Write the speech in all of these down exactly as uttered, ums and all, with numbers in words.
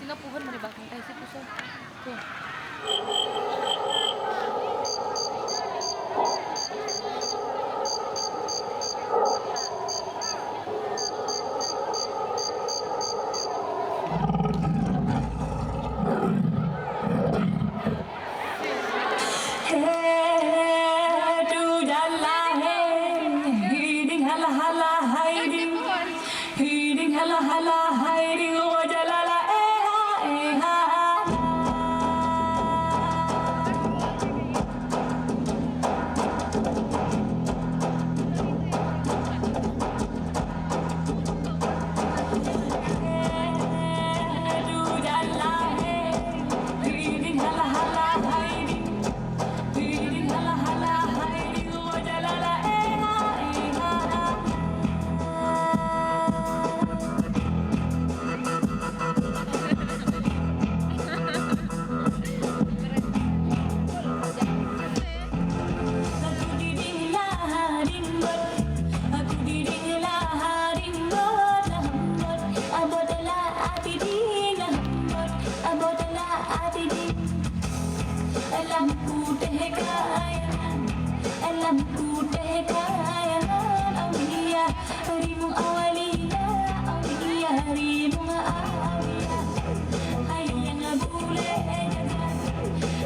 Nggak pohon mari bakang, eh, si pusong. Tuh. Lam kutéh kayangan, lam kutéh kayangan, Aulia, rimueng Aulia, Aulia, rimueng Aulia. Hai nyang bulèe jagat,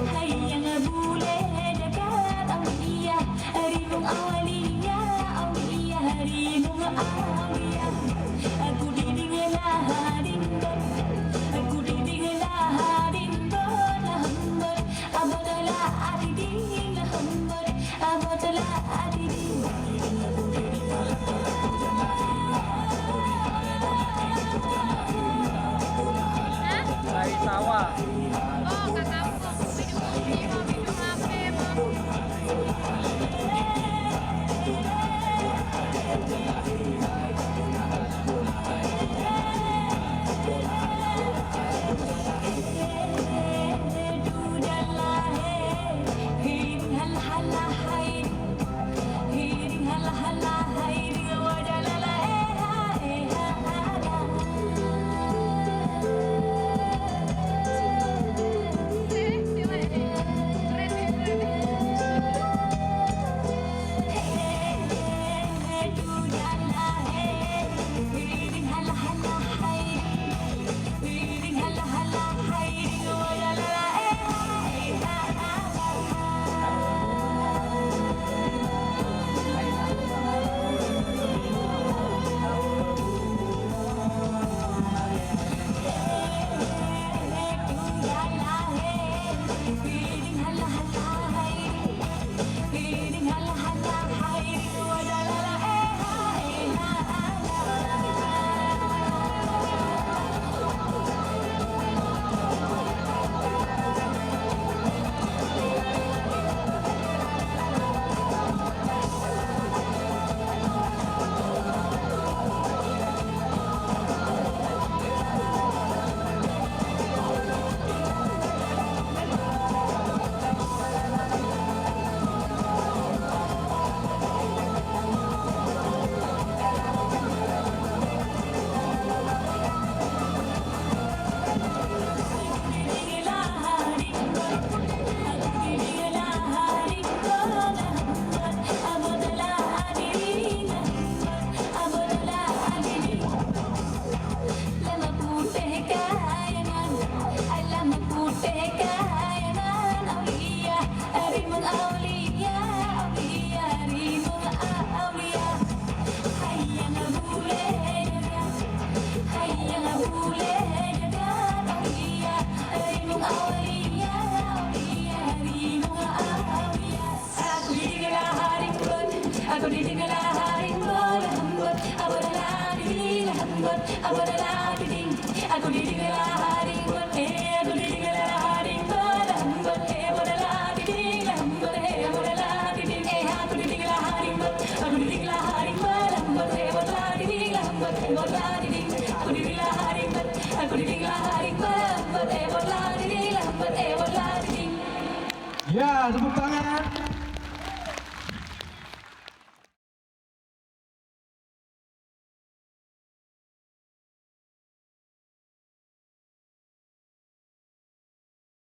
hai nyang bulèe jagat, Aulia, rimueng Aulia, Aulia, rimueng Aulia. Aku diding lah ding bot, aku diding lah ding bot, lah bot. Abo teulah adiding, abo teulah adiding. Hai tawa. Oh, ka kampung. Bidung, bidung, bidung, apa, apa? Lam kutéh kayangan, lam kutéh kayangan, Aulia, rimueng Aulia, Aulia, rimueng Aulia. Hai nyang bulèe jagat, hai nyang bulèe jagat, Aulia, rimueng Aulia, Aulia, rimueng Aulia. Aku diding lah ding bot, aku diding lah ding bot, lah bot, abo teulah diding, lah bot, abo teulah diding. Aku diding lah ding bot, eh, aku diding lah ding bot, lah bot, eh, abo teulah diding, lah bot, eh, abo teulah diding. Eh, aku diding lah ding bot, aku diding lah ding bot, lah bot, eh, abo teulah diding, lah bot, eh, abo teulah diding. Aku diding lah ding bot, aku diding lah ding bot, lah bot, eh, abo teulah diding, lah bot, eh, abo teulah diding. Ya, tepuk tangan.